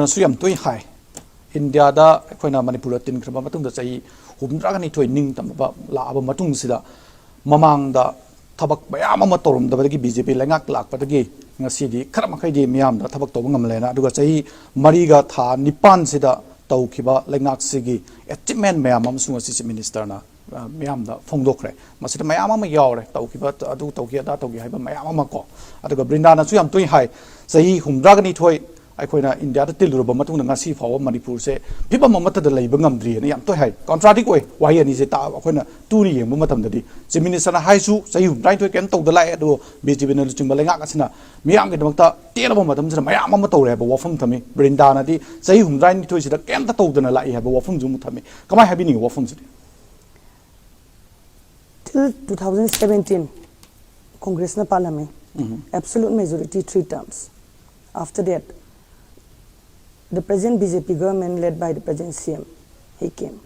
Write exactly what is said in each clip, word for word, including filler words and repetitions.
ꯅꯁꯨ ꯌꯥꯝ ꯇꯣꯏ ꯍꯥꯏ, ꯏꯟꯗꯤꯌꯥꯗ ꯑꯩꯈꯣꯏꯅ ꯃꯅꯤꯄꯨꯔꯗ ꯇꯤꯟꯈ꯭ꯔꯕ ꯃꯇꯨꯡꯗ ꯆꯍꯤ ꯍꯨꯝꯗ꯭ꯔꯥꯒ ꯅꯤꯊꯣꯏ ꯅꯤꯡꯇꯝꯕ ꯂꯥꯛꯑꯕ ꯃꯇꯨꯡꯁꯤꯗ, ꯃꯃꯥꯡꯗ ꯊꯕꯛ ꯃꯌꯥꯝ ꯑꯃ ꯇꯧꯔꯝꯗꯕꯗꯒꯤ ꯕꯤ ꯖꯦ ꯄꯤ ꯂꯩꯉꯥꯛ ꯂꯥꯛꯄꯗꯒꯤ ꯉꯁꯤꯗꯤ ꯈꯔ ꯃꯈꯩꯗꯤ ꯃꯤꯌꯥꯝꯗ ꯊꯕꯛ ꯇꯧꯕ ꯉꯝꯂꯦꯅ, ꯑꯗꯨꯒ ꯆꯍꯤ ꯃꯔꯤꯒ ꯊꯥ ꯅꯤꯄꯥꯟꯁꯤꯗ ꯇꯧꯈꯤꯕ ꯂꯩꯉꯥꯛꯁꯤꯒꯤ ꯑꯦꯆꯤꯞꯃꯦꯟ ꯃꯌꯥꯝ ꯑꯃꯁꯨ ꯉꯁꯤ ꯆꯤꯐ ꯃꯤꯅꯤꯁꯇꯔꯅ, ꯑ, ꯃꯤꯌꯥꯝꯗ ꯐꯣꯡꯗꯣꯛꯈ꯭ꯔꯦ꯫ ꯃꯁꯤꯗ ꯃꯌꯥꯝ ꯑꯃ ꯌꯥꯎꯔꯦ, ꯇꯧꯈꯤꯕ, ꯑꯗꯨ ꯇꯧꯈꯤ, ꯑꯗꯥ ꯇꯧꯈꯤ ꯍꯥꯏꯕ ꯃꯌꯥꯝ ꯑꯃ ꯀꯣ꯫ ꯑꯗꯨꯒ ꯕ꯭ꯔꯤꯟꯗꯥꯅꯁꯨ ꯌꯥꯝ ꯇꯣꯏ ꯍꯥꯏ, ꯆꯍꯤ ꯍꯨꯝꯗ꯭ꯔꯥꯒ ꯅꯤꯊꯣꯏ ꯑꯩꯈꯣꯏꯅ ꯏꯟꯗꯤꯌꯥꯗ ꯇꯤꯜꯂꯨꯔꯕ ꯃꯇꯨꯡꯗ ꯉꯁꯤ ꯐꯥꯎꯕ ꯃꯅꯤꯄꯨꯔꯁꯦ ꯐꯤꯕꯝ ꯑꯃꯠꯇꯗ ꯂꯩꯕ ꯉꯝꯗ꯭ꯔꯤꯑꯅ ꯌꯥꯝ ꯇꯣꯏ ꯍꯥꯏ꯫ ꯀꯣꯟꯇ꯭ꯔꯥꯗꯤꯛ ꯑꯣꯏ ꯋꯥꯍꯩ ꯑꯅꯤꯁꯦ ꯇꯥ-, ꯑꯩꯈꯣꯏꯅ ꯇꯨꯅ ꯌꯦꯡꯕ ꯃꯇꯝꯗꯗꯤ꯫ ꯆꯤꯐ ꯃꯤꯅꯤꯁꯇꯔꯅ ꯍꯥꯏꯁꯨ ꯆꯍꯤ ꯍꯨꯝꯗ꯭ꯔꯥꯅꯤꯊꯣꯏ ꯀꯩꯝ ꯇꯧꯗ ꯂꯥꯛꯑꯦ, ꯑꯗꯨꯕꯨ ꯕꯤ ꯖꯦ ꯄꯤꯅ ꯂꯨꯆꯤꯡꯕ ꯂꯩꯉꯥꯛ ꯑꯁꯤꯅ ꯃꯤꯌꯥꯝꯒꯤꯗꯃꯛꯇ ꯇꯦꯜꯂꯕ ꯃꯇꯝꯁꯤꯗ ꯃꯌꯥꯝ ꯑꯃ ꯇꯧꯔꯦ ꯍꯥꯏꯕ ꯋꯥꯐꯝ ꯊꯝꯃꯤ꯫ ꯕ꯭ꯔꯤꯟꯗꯥꯅꯗꯤ ꯆꯍꯤ ꯍꯨꯝꯗ꯭ꯔꯥꯅꯤꯊꯣꯏꯁꯤꯗ ꯀꯩꯝꯇ ꯇꯧꯗꯅ ꯂꯥꯛꯏ ꯍꯥꯏꯕ ꯋꯥꯐꯝꯁꯨ ꯑꯃꯨꯛ ꯊꯝꯃꯤ꯫ ꯀꯃꯥꯏꯅ ꯍꯥꯏꯕꯤꯅꯤꯡꯉꯤ ꯋꯥꯐꯝꯁꯤꯗꯤ? Till two thousand seventeen, Congressꯅ ꯄꯥꯜꯂꯝꯃꯤ꯫ Absolute majority three terms. After that, the present B J P government led by the present C M, he came.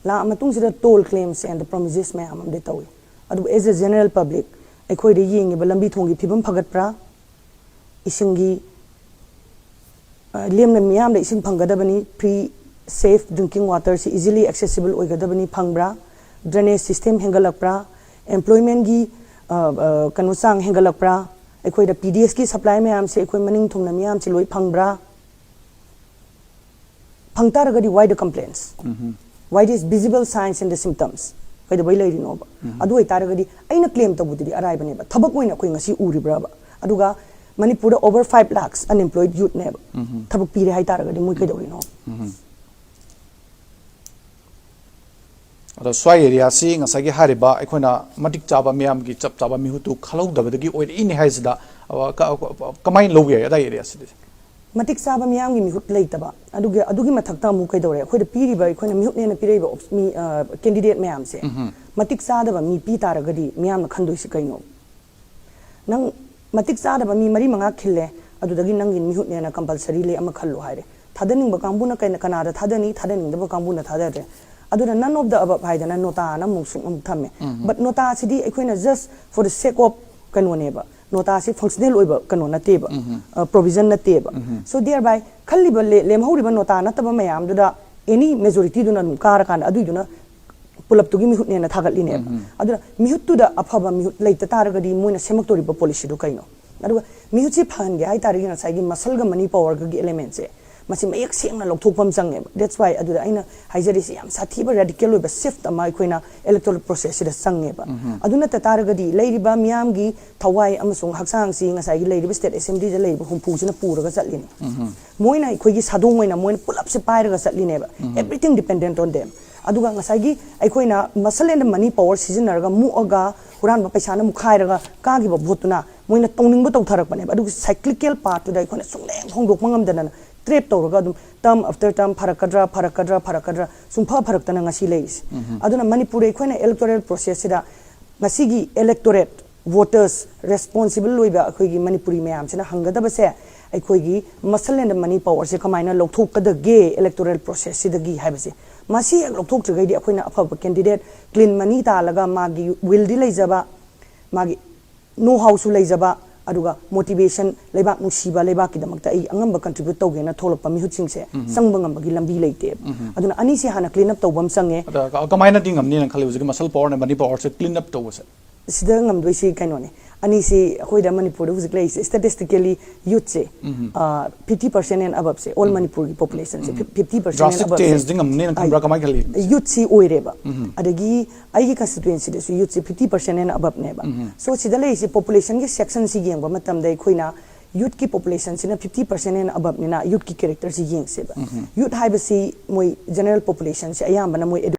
ꯂꯥꯛꯑ ꯃꯇꯨꯡꯁꯤꯗ toll claims and the promises ꯃꯌꯥꯝ ꯑꯃꯗꯤ ꯇꯧꯏ꯫ ꯑꯗꯨꯕꯨ as a general public, ꯑꯩꯈꯣꯏꯗ ꯌꯦꯡꯉꯤꯕ ꯂꯝꯕꯤ ꯊꯣꯡꯒꯤ ꯐꯤꯕꯝ ꯐꯒꯠꯄ꯭ꯔꯥ? ꯏꯁꯤꯡꯒꯤ, ꯑ, ꯂꯦꯝꯅ ꯃꯤꯌꯥꯝꯗ ꯏꯁꯤꯡ ꯐꯪꯒꯗꯕꯅꯤ, free, safe drinking waterꯁꯤ easily accessible ꯑꯣꯏꯒꯗꯕꯅꯤ, ꯐꯪꯕ꯭ꯔꯥ? Drainage system ꯍꯦꯟꯒꯠꯂꯛꯄ꯭ꯔꯥ? Employmentꯒꯤ, ꯑ, ꯑ, ꯀꯩꯅꯣ ꯆꯥꯡ ꯍꯦꯟꯒꯠꯂꯛꯄ꯭ꯔꯥ? ꯑꯩꯈꯣꯏꯗ P D Sꯀꯤ supply ꯃꯌꯥꯝꯁꯦ ꯑꯩꯈꯣꯏ ꯃꯅꯤꯡ ꯊꯨꯡꯅ ꯃꯤꯌꯥꯝꯁꯦ ꯂꯣꯏ ꯐꯪꯕ꯭ꯔꯥ? ꯐꯪ ꯇꯥꯔꯒꯗꯤ why the complaints? Why these visible signs and the symptoms? ꯀꯩꯗꯧꯕꯩ ꯂꯩꯔꯤꯅꯣꯕ? ꯑꯗꯨ ꯑꯣꯏꯇꯥꯔꯒꯗꯤ ꯑꯩꯅ claim ꯇꯧꯕꯗꯨꯗꯤ ꯑꯔꯥꯏꯕꯅꯦꯕ, ꯊꯕꯛ ꯑꯣꯏꯅ ꯑꯩꯈꯣꯏ ꯉꯁꯤ ꯎꯔꯤꯕ꯭ꯔꯕ? ꯑꯗꯨꯒ ꯃꯅꯤꯄꯨꯔꯗ over five lakhs unemployed youthꯅꯦꯕ꯫ ꯊꯕꯛ ꯄꯤꯔꯦ ꯍꯥꯏꯇꯥꯔꯒꯗꯤ ꯃꯣꯏ ꯀꯩꯗꯧꯔꯤꯅꯣ? ꯑꯗꯣ ꯁ꯭ꯋꯥꯏ ꯑꯦꯔꯤꯌꯥꯁꯤ ꯉꯁꯥꯏꯒꯤ ꯍꯥꯏꯔꯤꯕ ꯑꯩꯈꯣꯏꯅ ꯃꯇꯤꯛ ꯆꯥꯕ ꯃꯤꯌꯥꯝꯒꯤ ꯆꯞ ꯆꯥꯕ ꯃꯤꯍꯨꯠꯇꯨ ꯈꯜꯍꯧꯗꯕꯗꯒꯤ ꯑꯣꯏꯔꯛꯏꯅꯦ ꯍꯥꯏꯁꯤꯗ, ꯑ, ꯀ-, ꯀ-, ꯀꯃꯥꯏꯅ ꯂꯧꯕ ꯌꯥꯏ ꯑꯗꯥꯏ ꯑꯦꯔꯤꯌꯥꯁꯤꯗꯤ? ꯃꯇꯤꯛ ꯆꯥꯕ ꯃꯤꯌꯥꯝꯒꯤ ꯃꯤꯍꯨꯠ ꯂꯩꯇꯕ, ꯑꯗꯨꯒꯤ, ꯑꯗꯨꯒꯤ ꯃꯊꯛꯇ ꯑꯃꯨꯛ ꯀꯩꯗꯧꯔꯦ? ꯑꯩꯈꯣꯏꯗ ꯄꯤꯔꯤꯕ, ꯑꯩꯈꯣꯏꯅ ꯃꯤꯍꯨꯠꯅꯦꯅ ꯄꯤꯔꯛꯏꯕ op-, ꯃꯤ, ꯑ, candidate ꯃꯌꯥꯝꯁꯦ ꯃꯇꯤꯛ ꯆꯥꯗꯕ ꯃꯤ ꯄꯤ ꯇꯥꯔꯒꯗꯤ ꯃꯤꯌꯥꯝꯅ ꯈꯟꯗꯣꯏꯁꯤ ꯀꯩꯅꯣ? ꯅꯪ ꯃꯇꯤꯛ ꯆꯥꯗꯕ ꯃꯤ ꯃꯔꯤ ꯃꯉꯥ ꯈꯤꯜꯂꯦ, ꯑꯗꯨꯗꯒꯤ ꯅꯪꯒꯤ ꯃꯤꯍꯨꯠꯅꯦꯅ compulsorily ꯑꯃ ꯈꯜꯂꯣ ꯍꯥꯏꯔꯦ꯫ ꯊꯥꯗꯅꯤꯡꯕ ꯀꯥꯡꯕꯨꯅ ꯀꯩꯅ-, ꯀꯅꯥꯗ ꯊꯥꯗꯅꯤ, ꯊꯥꯗꯅꯤꯡꯗꯕ ꯀꯥꯡꯕꯨꯅ ꯊꯥꯗꯗ꯭ꯔꯦ꯫ ꯑꯗꯨꯅ none of the above ꯍꯥꯏꯗꯅ ꯅꯣꯇꯥꯅ ꯑꯃꯨꯛꯁꯨ ꯑꯃꯨꯛ ꯊꯝꯃꯦ꯫ But ꯅꯣꯇꯥꯁꯤꯗꯤ ꯑꯩꯈꯣꯏꯅ just for the sake of ꯀꯩꯅꯣꯅꯦꯕ, ꯅꯣꯇꯥꯁꯤ ꯐꯪꯁꯅꯦꯜ ꯑꯣꯏꯕ ꯀꯩꯅꯣ ꯅꯠꯇꯦꯕ, ꯄ꯭ꯔꯣꯕꯤꯖꯟ ꯅꯠꯇꯦꯕ꯫ ꯁꯣ ꯗꯤꯌꯔ ꯕꯥꯏ, ꯈꯜꯂꯤꯕ ꯂꯦ- ꯂꯦꯝꯍꯧꯔꯤꯕ ꯅꯣꯇꯥ ꯅꯠꯇꯕ ꯃꯌꯥꯝꯗꯨꯗ ꯑꯦꯅꯤ ꯃꯦꯖꯣꯔꯤꯇꯤꯗꯨꯅ ꯑꯗꯨꯝ ꯀꯥꯔꯀꯥꯟꯗ ꯑꯗꯨꯏꯗꯨꯅ ꯄꯨꯂꯞꯇꯨꯒꯤ ꯃꯤꯍꯨꯠꯅꯦꯅ ꯊꯥꯒꯠꯂꯤꯅꯦꯕ꯫ ꯑꯗꯨꯅ ꯃꯤꯍꯨꯠꯇꯨꯗ ꯑꯐꯕ ꯃꯤꯍꯨꯠ ꯂꯩꯇ ꯇꯥꯔꯒꯗꯤ ꯃꯣꯏꯅ ꯁꯦꯝꯃꯛꯇꯣꯔꯤꯕ ꯄꯣꯂꯤꯁꯤꯗꯨ ꯀꯩꯅꯣ? ꯑꯗꯨꯒ ꯃꯤꯍꯨꯠꯁꯤ ꯐꯍꯟꯒꯦ ꯍꯥꯏ ꯇꯥꯔꯗꯤ ꯉꯁꯥꯏꯒꯤ ꯃꯁꯜꯒ ꯃꯅꯤ ꯄꯋꯔꯒꯒꯤ ꯑꯦꯂꯦꯃꯦꯟꯁꯦ ꯃꯁꯤ ꯃꯌꯦꯛ ꯁꯦꯡꯅ ꯂꯧꯊꯣꯛꯄ ꯑꯃ ꯆꯪꯉꯦꯕ꯫ ꯗꯦꯠꯁ ꯋꯥꯏ ꯑꯗꯨꯗ ꯑꯩꯅ ꯍꯥꯏꯖꯔꯤꯁꯤ ꯌꯥꯝ ꯁꯥꯊꯤꯕ ꯔꯦꯗꯤꯀꯦꯜ ꯑꯣꯏꯕ ꯁꯤꯐ ꯑꯃ ꯑꯩꯈꯣꯏꯅ ꯏꯂꯦꯛꯇꯣꯔꯦꯜ ꯄ꯭ꯔꯣꯁꯦꯁꯁꯤꯗ ꯆꯪꯉꯦꯕ꯫ ꯑꯗꯨ ꯅꯠꯇ ꯇꯥꯔꯒꯗꯤ ꯂꯩꯔꯤꯕ ꯃꯤꯌꯥꯝꯒꯤ ꯊꯋꯥꯏ ꯑꯃꯁꯨꯡ ꯍꯛꯆꯥꯡꯁꯤ ꯉꯁꯥꯏꯒꯤ ꯂꯩꯔꯤꯕ ꯁ꯭ꯇꯦꯠ ꯑꯦꯁꯦꯝꯕ꯭ꯂꯤꯗ ꯂꯩꯔꯤꯕ ꯍꯨꯝꯐꯨꯁꯤꯅ ꯄꯨꯔꯒ ꯆꯠꯂꯤꯅꯤ꯫ ꯃꯣꯏꯅ ꯑꯩꯈꯣꯏꯒꯤ ꯁꯥꯗꯣꯡ ꯑꯣꯏꯅ ꯃꯣꯏꯅ ꯄꯨꯂꯞꯁꯦ ꯄꯥꯏꯔꯒ ꯆꯠꯂꯤꯅꯦꯕ꯫ Everything dependent on them. ꯑꯗꯨꯒ ꯉꯁꯥꯏꯒꯤ ꯑꯩꯈꯣꯏꯅ ꯃꯁꯜ ꯑꯦꯟ ꯃꯅꯤ ꯄꯋꯔ ꯁꯤꯖꯤꯟꯅꯔꯒ ꯃꯨꯛꯑꯒ ꯍꯨꯔꯥꯟꯕ ꯄꯩꯁꯥꯅ ꯃꯨꯛꯈꯥꯏꯔꯒ ꯀꯥꯈꯤꯕ ꯚꯣꯠꯇꯨꯅ ꯃꯣꯏꯅ ꯇꯧꯅꯤꯡꯕ ꯇꯧꯊꯔꯛꯄꯅꯦꯕ꯫ ꯑꯗꯨꯒꯤ ꯁꯥꯏꯀ꯭ꯂꯤꯀꯦꯜ ꯄꯥꯠꯇꯨꯗ ꯑꯩꯈꯣꯏꯅ ꯁꯨꯡꯂꯦꯡ ꯍꯣꯡꯗꯣꯛꯄ ꯉꯝꯗꯅ ꯇ꯭ꯔꯦꯞ ꯇꯧꯔꯒ ꯑꯗꯨꯝ ꯇꯔꯝ ꯑꯐꯇꯔ ꯇꯔꯝ ꯐꯔꯛꯀꯗ꯭ꯔꯥ ꯐꯔꯛꯀꯗ꯭ꯔꯥ ꯐꯔꯛꯀꯗ꯭ꯔꯥ ꯁꯨꯡꯐ ꯐꯔꯛꯇꯅ ꯉꯁꯤ ꯂꯩꯔꯤꯁꯦ꯫ ꯑꯗꯨꯅ ꯃꯅꯤꯄꯨꯔꯗ ꯑꯩꯈꯣꯏꯅ ꯏꯂꯦꯛꯇꯣꯔꯦꯜ ꯄ꯭ꯔꯣꯁꯦꯁꯁꯤꯗ ꯉꯁꯤꯒꯤ ꯏꯂꯦꯛꯇꯣꯔꯦꯠ ꯚꯣꯇꯔꯁ ꯔꯦꯁꯄꯣꯟꯁꯤꯕꯜ ꯑꯣꯏꯕ ꯑꯩꯈꯣꯏꯒꯤ ꯃꯅꯤꯄꯨꯔꯤ ꯃꯌꯥꯝꯁꯤꯅ ꯍꯪꯒꯗꯕꯁꯦ ꯑꯩꯈꯣꯏꯒꯤ ꯃꯁꯜ ꯑꯦꯟ ꯃꯅꯤ ꯄꯋꯔꯁꯦ ꯀꯃꯥꯏꯅ ꯂꯧꯊꯣꯛꯀꯗꯒꯦ ꯏꯂꯦꯛꯇꯣꯔꯦꯜ ꯄ꯭ꯔꯣꯁꯦꯁꯁꯤꯗꯒꯤ ꯍꯥꯏꯕꯁꯦ꯫ ꯃꯁꯤ ꯍꯦꯛ ꯂꯧꯊꯣꯛꯇ꯭ꯔꯤꯈꯩꯗꯤ ꯑꯩꯈꯣꯏꯅ ꯑꯐꯕ ꯀꯦꯟꯗꯤꯗꯦꯠ ꯀ꯭ꯂꯤꯟ ꯃꯅꯤ ꯇꯥꯜꯂꯒ ꯃꯥꯒꯤ ꯋꯤꯜꯗꯤ ꯂꯩꯖꯕ, ꯃꯥꯒꯤ ꯅꯣ ꯍꯥꯎꯁꯨ ꯂꯩꯖꯕ, ꯑꯗꯨꯒ ꯃꯣꯇꯤꯚꯦꯁꯟ, ꯂꯩꯕꯥꯛ ꯅꯨꯡꯁꯤꯕ, ꯂꯩꯕꯥꯛꯀꯤꯗꯃꯛꯇ ꯑꯩ ꯑꯉꯝꯕ ꯀꯟꯇ꯭ꯔꯤꯕ꯭ꯌꯨꯠ ꯇꯧꯒꯦꯅ ꯊꯣꯛꯂꯛꯄ ꯃꯤꯍꯨꯠꯁꯤꯡꯁꯦ ꯆꯪꯕ ꯉꯝꯕꯒꯤ ꯂꯝꯕꯤ ꯂꯩꯇꯦꯕ꯫ ꯑꯗꯨꯅ ꯑꯅꯤꯁꯤ ꯍꯥꯟꯅ ꯀ꯭ꯂꯤꯟ ꯑꯞ ꯇꯧꯕ ꯑꯃ ꯆꯪꯉꯦ꯫ ꯑꯗ ꯀ- ꯀꯃꯥꯏꯅꯗꯤ ꯉꯝꯅꯤꯅ ꯈꯜꯂꯤ ꯍꯧꯖꯤꯛꯀꯤ ꯃꯁꯜ ꯄꯋꯔꯅ ꯃꯅꯤ ꯄꯋꯔꯁꯦ ꯀ꯭ꯂꯤꯟ ꯑꯞ ꯇꯧꯕꯁꯦ? ꯁꯤꯗ ꯉꯝꯗꯣꯏꯁꯤ ꯀꯩꯅꯣꯅꯦ, ꯑꯅꯤꯁꯤ ꯑꯩꯈꯣꯏꯗ ꯃꯅꯤꯄꯨꯔꯗ ꯍꯧꯖꯤꯛ ꯂꯩꯔꯤꯁꯦ ꯁ꯭ꯇꯦꯇꯤꯁꯇꯤꯀꯦꯂꯤ ꯌꯨꯠꯁꯦ ꯐꯤꯐꯇꯤ ꯄꯔꯁꯦꯟ ꯑꯦꯟ ꯑꯕꯞꯁꯦ, ꯑꯣꯜ ꯃꯅꯤꯄꯨꯔꯒꯤ ꯄꯣꯄꯨꯂꯦꯁꯟꯁꯦ ꯐꯤꯐꯇꯤ ꯄꯔꯁꯦꯟ ꯑꯦꯟ ꯗ꯭ꯔꯥꯁꯇꯤꯛ ꯑꯕꯞꯁꯦ ꯆꯦꯟꯖꯇꯤ ꯉꯝꯅꯦꯅ ꯈꯟꯕ꯭ꯔꯥ? ꯀꯃꯥꯏꯅ ꯈꯜꯂꯤ? ꯌꯨꯠꯁꯤ ꯑꯣꯏꯔꯦꯕ꯫ ꯑꯗꯒꯤ ꯑꯩꯒꯤ ꯀꯟꯁꯇꯤꯇ꯭ꯋꯦꯟꯁꯤꯗꯁꯨ ꯌꯨꯠꯁꯤ ꯐꯤꯐꯇꯤ ꯄꯔꯁꯦꯟ ꯑꯦꯟ ꯑꯕꯞꯅꯦꯕ꯫ ꯁꯣ ꯁꯤꯗ ꯂꯩꯔꯤꯁꯤ ꯄꯣꯄꯨꯂꯦꯁꯟꯒꯤ ꯁꯦꯛꯁꯟꯁꯤ ꯌꯦꯡꯕ ꯃꯇꯝꯗ ꯑꯩꯈꯣꯏꯅ ꯌꯨꯠꯀꯤ ꯄꯣꯄꯨꯂꯦꯁꯟꯁꯤꯅ ꯐꯤꯐꯇꯤ ꯄꯔꯁꯦꯟ ꯑꯦꯟ ꯑꯕꯞꯅꯤꯅ ꯌꯨꯠꯀꯤ ꯀꯦꯔꯦꯛꯇꯔꯁꯤ ꯌꯦꯡꯁꯦꯕ꯫ ꯌꯨꯠ ꯍꯥꯏꯕꯁꯤ ꯃꯣꯏ ꯖꯦꯅꯔꯦꯜ ꯄꯣꯄꯨꯂꯦꯁꯟꯁꯤ ꯑꯌꯥꯝꯕꯅ ꯃꯣꯏ